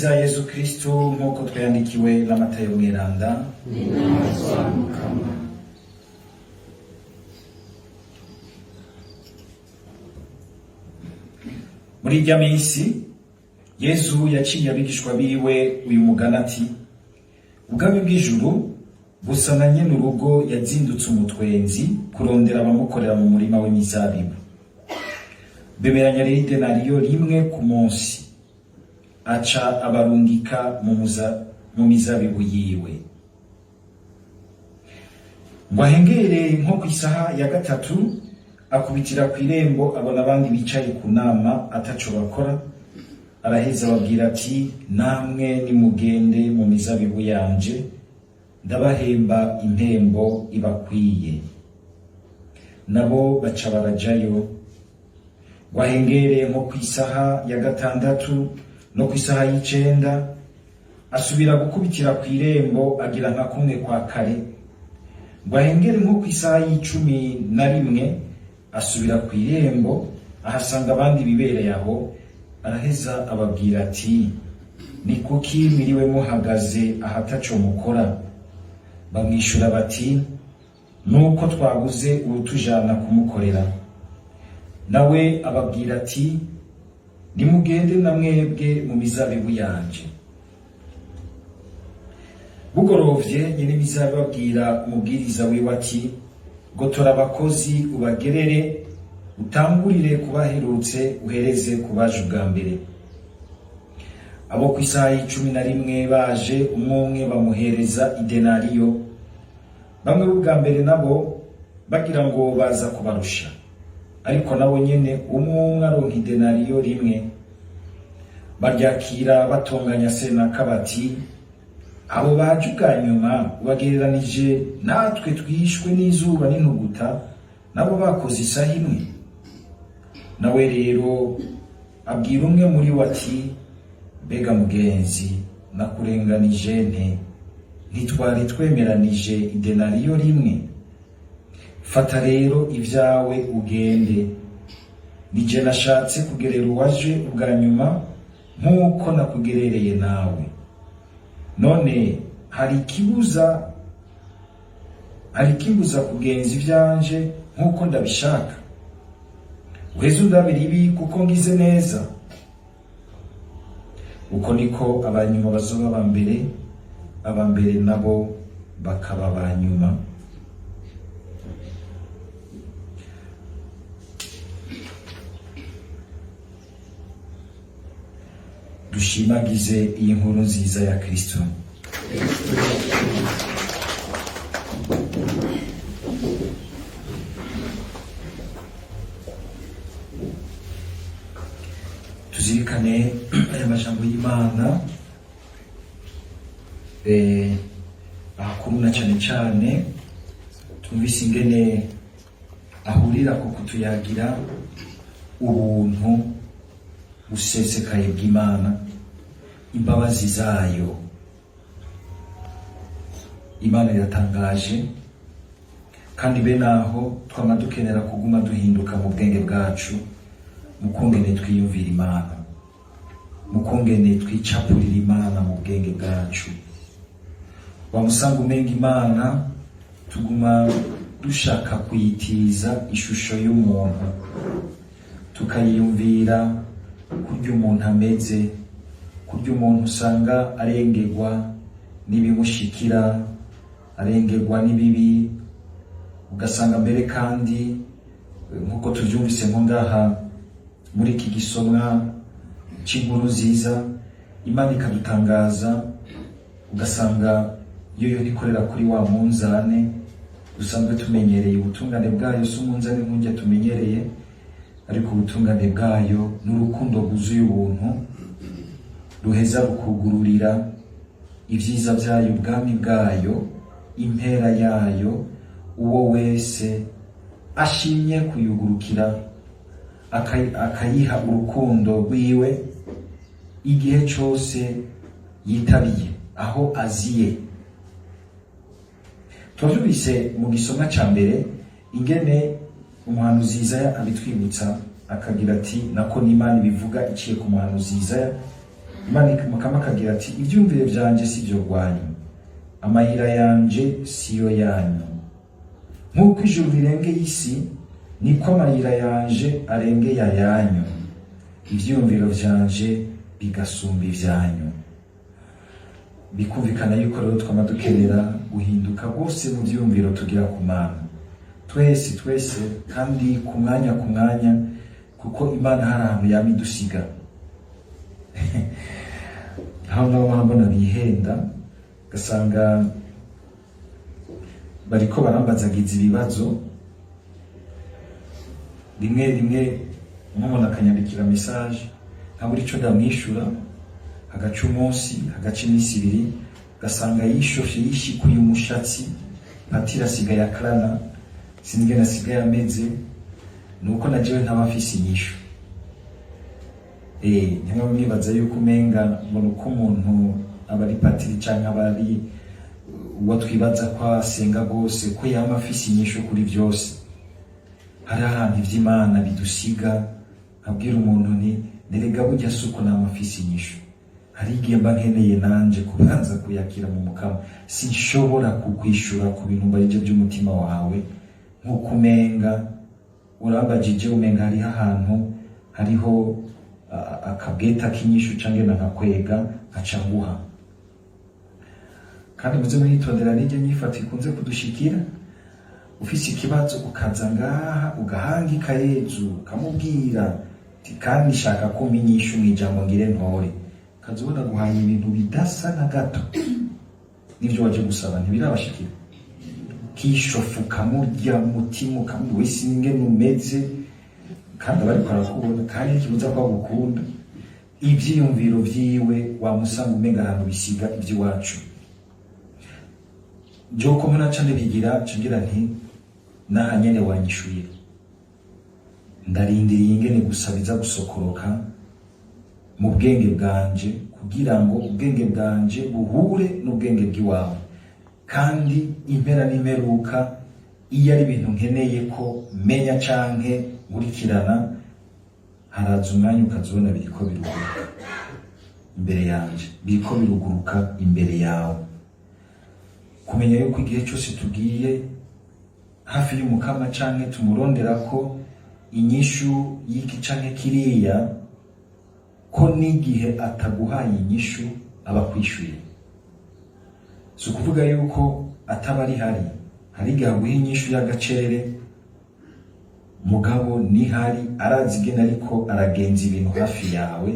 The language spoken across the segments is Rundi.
Za Yezu Kristu nk'uko twayandikiwe na Matayo Mweranda. Muri irya minsi Yezu yaciye abigishwa biwe uyu mugani ati: ubwami bw'ijuru busa na nyene urugo yazindutse umutwenzi kurondera abamukorera mu murima w'imizabibu. Bemeranya rero idenariyo rimwe ku munsi, aca abarungika mu mizabibu yiwe. Ngo ahengere nko kw'isaha ya gatatu, akubitira kw'irembo abona abandi bicaye ku nama ataco bakora, araheza ababwira ati: namwe nimugende mu mizabibu yanje, ndabahemba impembo ibakwiye. Nabo baca barajayo. Ngo ahengere nko kw'isaha ya gatandatu no kw'isaha y'icenda, asubira gukubitira kw'irembo agira nka kumwe kwa kare. Ngo ahengere nko kw'isaha y'icumi na rimwe, asubira kw'irembo ahasanga abandi bibereye aho, araheza ababwira ati: ni kuki mwiriwe muhagaze ahataco mukora? Bamwishura bati: nuko twabuze uwutujana kumukorera. Nawe ababwira ati: nimugende na mwebwe mu mizabibu yanje. Bugorovye nyene imizabibu abwira umubwiriza wiwe ati: gotora abakozi ubagerere, utangurire kubaherutse uhereze kubaje ubwa mbere. Abo kw'isaha y'icumi na rimwe baje umwe umwe bamuhereza idenariyo. Bamwe b'ubwa mbere nabo bagira ngo baza kubarusha, ariko nabo nyene umwe umwe aronka idenariyo rimwe. Baryakira batonganya senaka bati: abo baje ubwa nyuma ubagereranije natwe twishwe n'izuba n'intuguta, nabo bakoze isaha imwe. Nawe rero abwira umwe muri bo ati: mbega mugenzi, nakurenganije nte? Ntitwari twemeranije idenariyo rimwe? Fata rero ibyawe ugende. Nije nashatse kugerera uwaje ubwa nyuma nk'uko nakugerereye nawe. None hari ikibuza kugenza ivyanje nk'uko ndabishaka? Uheze undabira ibi kuko ngize neza? Uko niko abanyuma bazoba aba mbere, aba mbere nabo bakaba abanyuma. Dushimagize iyi nkuru nziza ya Kristo. Tuzirikane aya majambo y'Imana, ahakuru na cane cane twumvise ingene ahurira ku kutuyagira ubuntu busesekaye bw'Imana, imbabazi zayo. Imana iratangaje, kandi bene aho twama dukenera kuguma duhinduka mu bwenge bwacu, mu kungene twiyumvira Imana, mu kungene twicapurira Imana mu bwenge bwacu. Wamusanga umenga Imana tuguma dushaka kuyitiza ishusho y'umuntu, tukayiyumvira kurya umuntu ameze, kurya umuntu usanga arengerwa n'ibimushikira, arengerwa n'ibibi, ugasanga mbere kandi nkuko tuvyumvise nko ngaha muri iki gisomwa c'inkuru nziza, Imana ikadutangaza, ugasanga yo yo ikorera kuri wa munzane dusanzwe tumenyereye. Ubutungane bwayo si umunzane nk'urya tumenyereye, ariko ubutungane bwayo n'urukundo rwuzuye ubuntu ruheza rukugururira ibyiza byayo, ubwami bwayo, impera yayo, uwo wese ashimye kuyugurukira akayiha urukundo rwiwe igihe cose yitabiye aho aziye. Twavyumvise mu gisomwa ca mbere ingene umuhanuzi Yesaya abitwibutsa, akagira ati, nako n'Imana ibivuga iciye ku muhanuzi Yesaya, Imana Mukama akagira ati: "Ivyumviro vyanje si vyo rwanyu, amayira yanje siyo yanyu. Nk'uko ijuru rirengeye isi, niko amayira yanje arengeye ayanyu, ivyiyumviro vyanje bigasumba ivyanyu." Bikumvikana yuko rero twama dukenera guhinduka rwose mu vyiyumviro tugira ku Mana, twese twese, kandi ku mwanya ku mwanya, kuko Imana hari ahantu yama idusiga. Aho nabo mbona bihenda, ugasanga bariko barambazagiza ibibazo rimwe rimwe, nk'umuntu akanyandikira message nkabura ico ndamwishura, hagaca umunsi, hagaca iminsi 2, ugasanga yishofye, yishikuye umushatsi, patiri asigaye akrana, sinzi ingene asigaye ameze. Nuko na jewe ntaba mfise inyishu. Ntimwe mwibaza yuko umenga mbona uko umuntu aba ari patiri canke aba ari uwo twibaza ko asenga rwose, ko yama afise inyishu kuri vyose. Hari ahantu ivy'Imana bidusiga, nkabwira umuntu nti: "Nerega burya si uko nama afise inyishu, hari igihe mba nkeneye nanje kubanza kuyakira mu Mukama. Sinshobora kukwishura ku bintu mbarije by'umutima wawe nk'uko umenga urambajije, umenga hariho ahantu hariho akabweta k'inyishu canke nkakwega nkaca nguha." Kandi muze mwitondera n'iryo nyifato ikunze kudushikira: ufise ikibazo ukaza ngaha ugahangika Yezu, ukamubwira uti: "Kandi shaka ko inyishu mw'ijambo ngire ntore," ukaza ubona guhaye ibintu bidasa na gato n'ivyo waje gusaba. Ntibirabashikira? Kishofu, ukamurya umutima, ukamubwira wese ingene umeze, kandi aba ariko arakubona, kandi ntikibuza ko agukunda. Ivyiyumviro vyiwe wamusanga umenga ahantu bisiga ivy'iwacu. Joko mbona ca ndabigira, ngira nti: "Naha nyene wanyishuye, ndarindiriye ingene gusa biza gusokoroka mu bwenge bwanje, kugira ngo ubwenge bwanje buhure n'ubwenge bw'iwawe." Kandi impera n'imperuka, iyo ari ibintu nkeneye ko menya canke nkurikirana, haraza umwanya ukazibona biriko biruguruka imbere yanje, biriko biruguruka imbere yawe. Kumenya yuko igihe cyose tugiye hafi y'Umukama canke tumurondera ko inyishu y'iki canke kiriya, ko n'igihe ataguhaye inyishu aba akwishuye. Si ukuvuga yuko ataba ari hari igihe aguha inyishu y'agacerere, mugabo nihari arazi ingene ariko aragenza ibintu hafi yawe,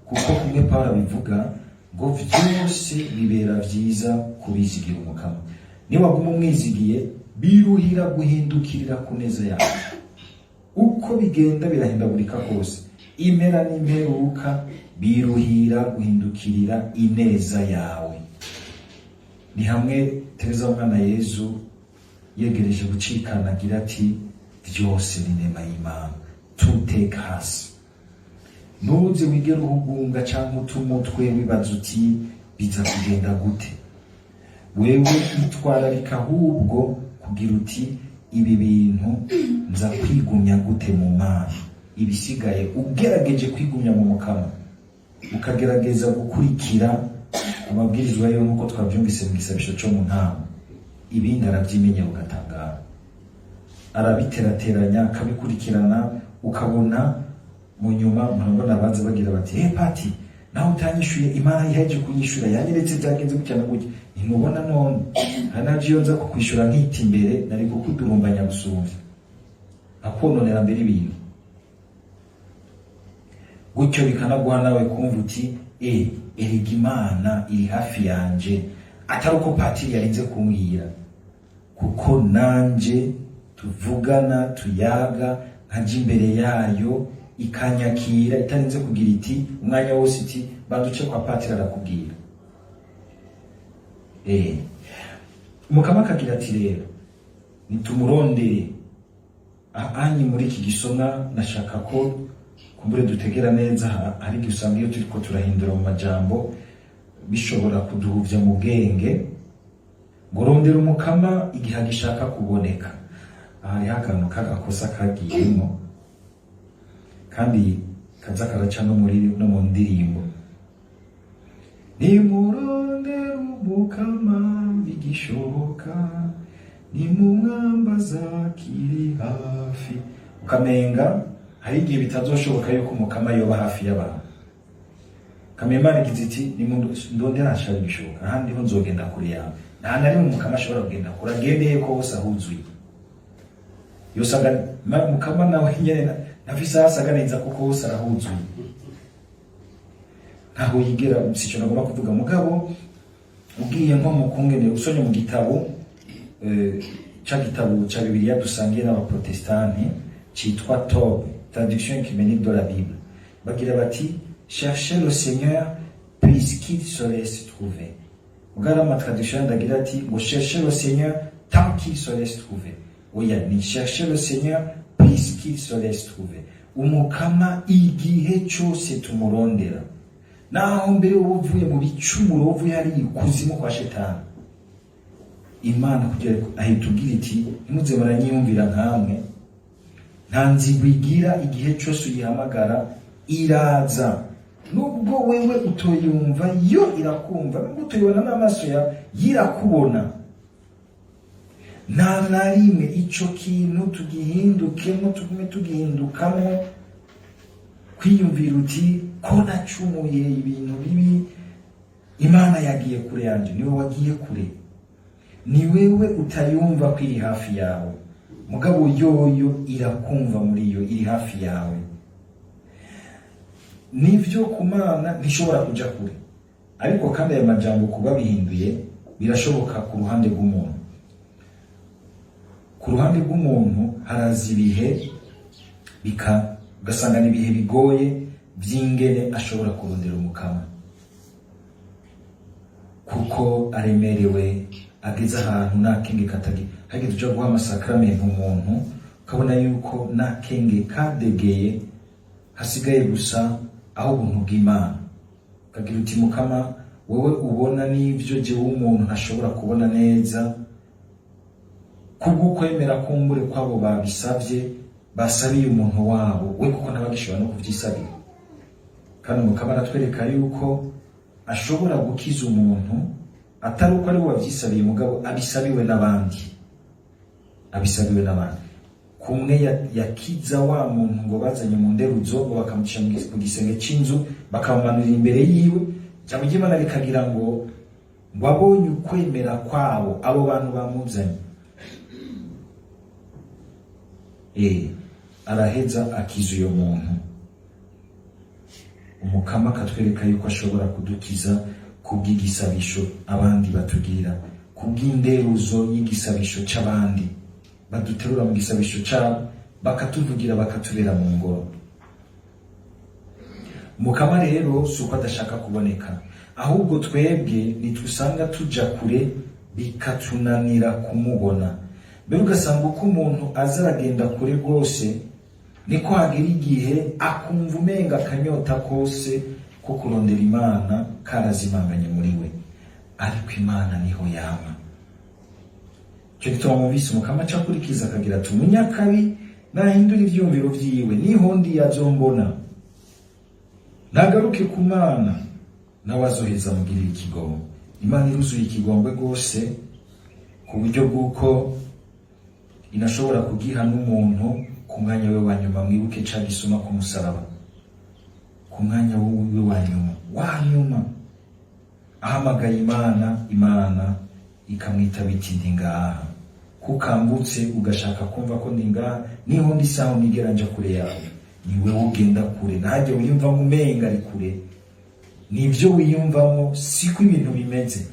kuko kumwe Pawulo abivuga ngo vyose bibera vyiza kubizigira Umukama. Niwaguma umwizigiye, biruhira guhindukirira ku neza yawe. Uko bigenda birahindagurika kose, impera n'imperuka biruhira guhindukirira ineza yawe. Ni hamwe Tereza Mwana Yezu yegereje gucikana agira ati: "Vyose ni nema y'Imana, tout grâce." Ntuze wigere uhugunga canke uta umutwe wibaza uti: "Biza kugenda gute?" Wewe itwararika ahubwo kugira uti: "Ibi bintu nza kwigumya gute mu Mana?" Ibisigaye, ugerageje kwigumya mu Mukama, ukagerageza gukurikira amabwirizwa yo nk'uko twabyumvise mu gisabisho co mu ntango, ibindi arabyimenyera, ugatangara, arabiterateranya, akabikurikirana, ukabona mu nyuma murabona baza bagira bati: "Hey pati, nawe utanyishuye, Imana iheje kunyishura, yanyeretse byagenze gutya na gutya." Ntimubona none hari navyo iyo nza kukwishura nkita imbere, nari kukudurumbanya gusumvya, akononera mbere ibintu gutyo, bikanaguha nawe kumva uti: "E, erega Imana iri hafi yanje, atari uko patiri yarinze kumbwira, kuko nanje tuvugana, tuyaga, nkaja imbere yayo ikanyakira, itarinze kugira iti umwanya wose iti: 'Banza uce kwa patiri arakubwira.'" Mukama akagira ati: "Rero nitumurondere." Anyi muri iki gisomwa nashaka ko kumbure dutegera neza. Hari igihe usanga iyo turiko turahindura mu majambo bishobora kuduhuvya mu bwenge. Ngo: "Rondera Umukama igihe agishaka kuboneka." Aha hariho akantu k'agakosa kagiyemo, kandi kaza karaca no muri no mu ndirimbo. Nimurondere Umukama bigishoboka, nimumwambaza kiri hafi. Ukamenga hari igihe bitazoshoboka yuko Umukama yoba hafi y'abantu. Kamenya Imana igize iti: "Nimundondera nshaka bigishoboka, ahandi ho nzogenda kure yawe." Nta na rimwe Umukama ashobora kugenda kure, agendeye ko hose ahuzuye. Yosaga Mukama nawe nyene nafise aho asaga neza, kuko hose arahuzuye, ntaho yigera. Sico nagomba kuvuga, mugabo ugiye nko mu kungene usonye mu gitabo ca gitabo ca Bibiliya dusangiye n'abaprotestanti citwa TOB, Traduction œcuménique de la Bible, bagira bati: "Cherchez le Seigneur puisqu'il se laisse trouver." Mugabo ama traduction ndagira ati ngo "Cherchez le Seigneur tant qu'il se laisse trouver." Oya, ni "Cherchez le Seigneur puisqu'il se laisse trouver." Umukama igihe cyose tumurondera, naho mbere wowe uvuye mu bicumuro, uvuye hariya ikuzimu kwa Shetani, Imana kugira ahita ubwira iti: "Ntimuze muranyiyumvira nkamwe." Nta nzigo igira, igihe cyose uyihamagara iraza. Nubwo wewe utoyumva, yo irakumva. Nubwo utoyibona n'amaso yawe, yirakubona. Nta na rimwe ico kintu tugihindukemo, tugume tugihindukamo, kwiyumvira uti: "Ko nacumuye ibintu bibi, Imana yagiye kure yanje." Niwe wagiye kure, ni wewe utayumva ko iri hafi yawe. Mugabo yoyo irakumva, muri yo iri hafi yawe. Nivyo, ku Mana ntishobora kuja kure. Ariko kandi aya majambo kuba bihinduye birashoboka ku ruhande rw'umuntu. Ku ruhande rw'umuntu haraza ibihe bika ugasanga ni ibihe bigoye by'ingene ashobora kurondera Umukama, kuko aremerewe, ageze ahantu nta kenge katagi. Hageze uja guha amasakramentu umuntu, ukabona yuko nta kenge kadegeye, hasigaye gusa aho ubuntu bw'Imana, ukagira uti: "Mukama, wowe ubona n'ibyo jewe umuntu ntashobora kubona neza, kubw'ukwemera kumbure kwabo babisabye, basabiye umuntu wabo we, kuko ntabagishobora no kuvyisabira." Kandi Umukama aratwereka yuko ashobora gukiza umuntu atari uko ari we wavyisabiye, mugabo abisabiwe n'abandi, abisabiwe n'abandi. Kumwe yakiza wa muntu ngo bazanye mu nderuzo, ngo bakamucisha ku gisenge c'inzu, bakamumanurira imbere yiwe, ijambo ry'Imana rikagira ngo abonye ukwemera kwabo abo bantu bamuzanye, araheza akiza uyo muntu. Umukama akatwereka yuko ashobora kudukiza kubw'igisabisho abandi batugirira, kubw'inderuzo y'igisabisho c'abandi baduterura mu gisabisho cabo, bakatuvugira, bakatubera mu ngoro. Mukama rero si uko adashaka kuboneka, ahubwo twebwe ntitusanga tuja kure, bikatunanira kumubona. Mbere ugasanga uko umuntu aza aragenda kure rwose, niko hagera igihe akumva umenga akanyota kose ko kurondera Imana karazimanganye muri we. Ariko Imana niho yama. Icyo gituma mubise Umukama aca akurikiza akagira ati: "Umunyakabi nahindura ivyumviro vyiwe, niho ndi azombona, nagaruke ku Mana, nawe azoheza amugirira ikigongwe." Imana iruzuye ikigongwe rwose, ku buryo bw'uko inashobora kugiha n'umuntu ku mwanya we wa nyuma. Mwibuke ca gisuma ku musaraba, ku mwanya wiwe wa nyuma wa nyuma ahamagaye Imana, Imana ikamwitaba iti: "Ndi ngaha." Kukangutse ugashaka kumva ko ndi ngaha, niho ndi, saho nigera nja kure yawe. Ni wewe ugenda kure, ntajye wiyumvamo umenga ari kure. Nibyo wiyumvamo, siko ibintu bimeze.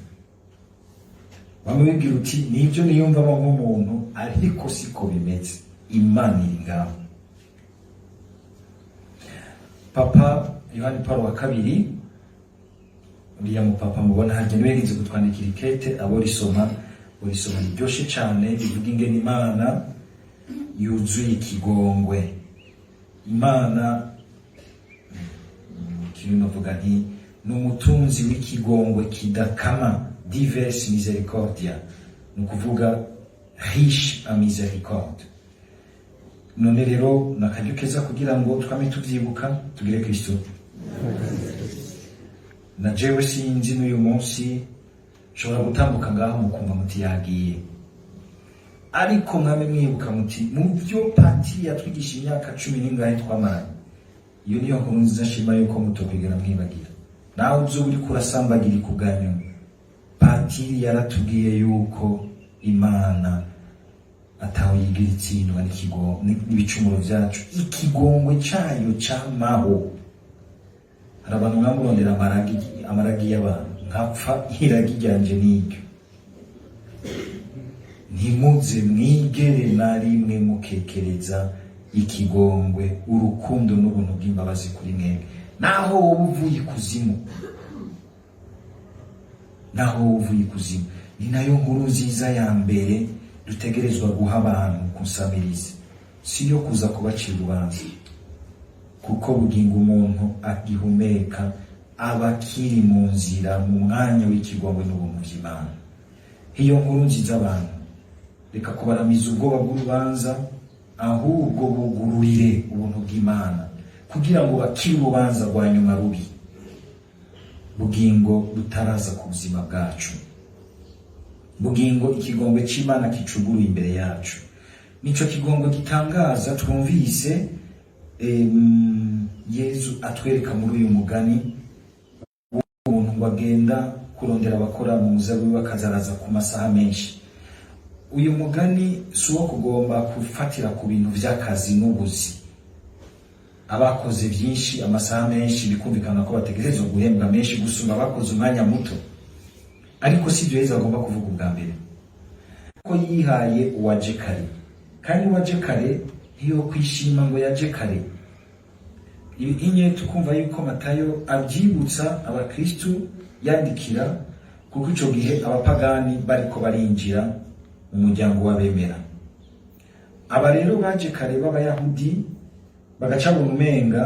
Wamwe wibwira uti: "Nibyo niyumvamo nk'umuntu," ariko siko bimeze. Imana iri ngaho. Papa Yohani Paul wa Kabiri, uriya mupapa mubona harya, niwe yigeze kutwandikira ikete. Abo risoma urisoma, riryoshe cane, rivuga ingene Imana yuzuye ikigongwe. Imana kintu novuga nti ni umutunzi w'ikigongwe kidakama, divers misericordia, ni ukuvuga riche en miséricorde. None rero ni akaryo keza kugira ngo twame tuvyibuka. Tugire Kristo. Na jewe sinzi, n'uyu munsi nshobora gutambuka ngaho mukumva muti yagiye, ariko mwame mwibuka muti mu byo patiri yatwigisha imyaka cumi n'ingahe twamaranye, iyo niyo nkuru nziza nshima yuko mutokwigera mwibagira. Nawe uzoba uriko urasambagira ikubwa nyuma, patiri yaratubwiye yuko Imana ataho yigira itsindwa n'ibicumuro vyacu, ikigongwe cayo camaho. Hari abantu mwamurondera amaragi, amaragi y'abantu, nkapfa iragi ryanje n'iryo. Ntimuze mwigere na rimwe mukekereza ikigongwe, urukundo n'ubuntu bw'imbabazi kuri mwebwe, naho wowe uvuye ikuzimu, naho wowe uvuye ikuzimu. Ni nayo nkuru nziza ya mbere dutegerezwa guha abantu kusamiriza, si yo kuza kubacira urubanza, kuko bugingo umuntu agihumeka aba akiri mu nzira, mu mwanya w'ikigongwe n'ubuntu by'Imana. Iyo nkuru nziza abantu, reka kubaramiza ubwoba bw'urubanza, ahubwo bugururire ubuntu bw'Imana kugira ngo bakire urubanza rwa nyuma rubi bugingo rutaraza ku buzima bwacu. Bugingo ikigongwe c'Imana kicuguruye imbere yacu, nico kigongwe gitangaza twumvise Yezu atwereka muri uyu mugani w'umuntu ngo agenda kurondera abakora mu muzabibu, bakazaraza ku masaha menshi. Uyu mugani si uwo kugomba gufatira ku bintu vy'akazi n'ubuzi. Abakoze byinshi amasaha menshi bikumvikana ko bategerezwa guhembwa menshi gusumba abakoze umwanya muto, ariko si ibyo Yezu agomba kuvuga ubwa mbere, ko yihaye uwaje kare, kandi uwaje kare ntiyo kwishima ngo yaje kare. Ibi inye tukumva yuko Matayo abyibutsa abakristu yandikira, kuko ico gihe abapagani bariko barinjira mu muryango w'abemera. Aba rero baje kare b'abayahudi bagaca umenga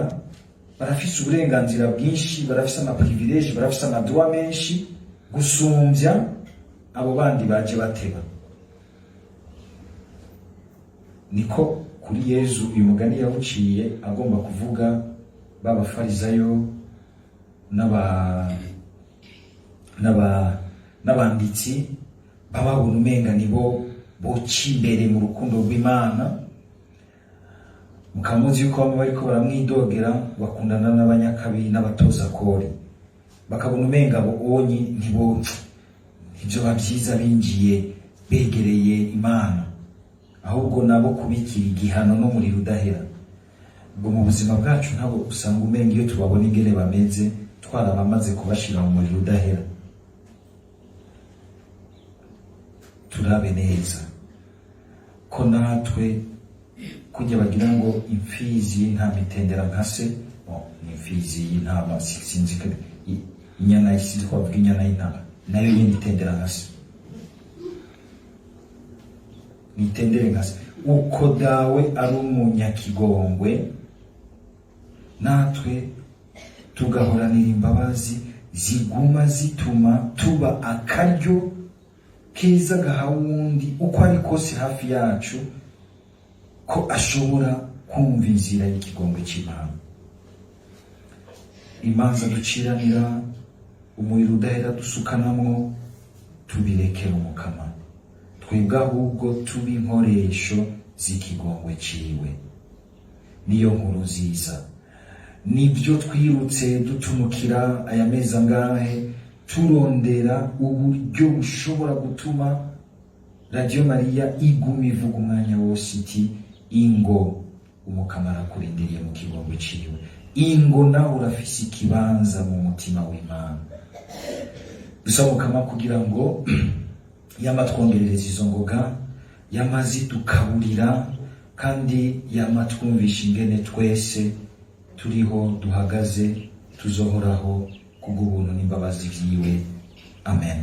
barafise uburenganzira bwinshi, barafise ama privilèges, barafise ama droits menshi gusumvya abo bandi baje bateba. Niko kuri Yezu uyu mugani yawuciye agomba kuvuga b'abafarizayo n'abanditsi bababona umenga nibo boca imbere mu rukundo rw'Imana. Mukaba muzi yuko bamwe bariko baramwidogera, bakundana n'abanyakabi n'abatoza kori, bakabona umenga abo onyi ntibo ntivyoba vyiza binjiye begereye Imana, ahubwo nabo kubikira igihano n'umuriro udahera. Ubwo mu buzima bwacu ntabwo usanga umenga iyo tubabona ingene bameze twarabamaze kubashira mu muriro udahera? Turabe neza ko natwe kujya bagira ngo imfizi y'intama itendera nka se. Bon, ni imfizi y'intama, sinzi ko inyana, sinzi ko bavuga inyana y'intama nayo yindi itendera nka se, nitendere nka se. Uko dawe ari umunyakigongwe, natwe tugahoranira imbabazi ziguma zituma tuba akaryo keza gahawe uwundi uko ari kose hafi yacu, ko ashobora kumva inzira y'ikigongwe cy'Imana. Imanza duciranira, umuriro udahera dusukanamwo, tubirekere Umukama. Twebwe ahubwo tuba inkoresho z'ikigongwe ciwe. Niyo nkuru nziza, nibyo twirutse dutumukira aya mezi angahe, turondera uburyo bushobora gutuma Radiyo Mariya iguma ivuga umwanya wose iti: "Ingo, Umukama arakurindiriye mu kigongwe ciwe. Ingo, nawe urafise ikibanza mu mutima w'Imana." Dusaba Umukama kugira ngo yama twongerereza izo ngoga, yama zidukaburira, kandi yama twumvisha ingene twese turiho, duhagaze, tuzohoraho kubw'ubuntu n'imbabazi vyiwe. Amen.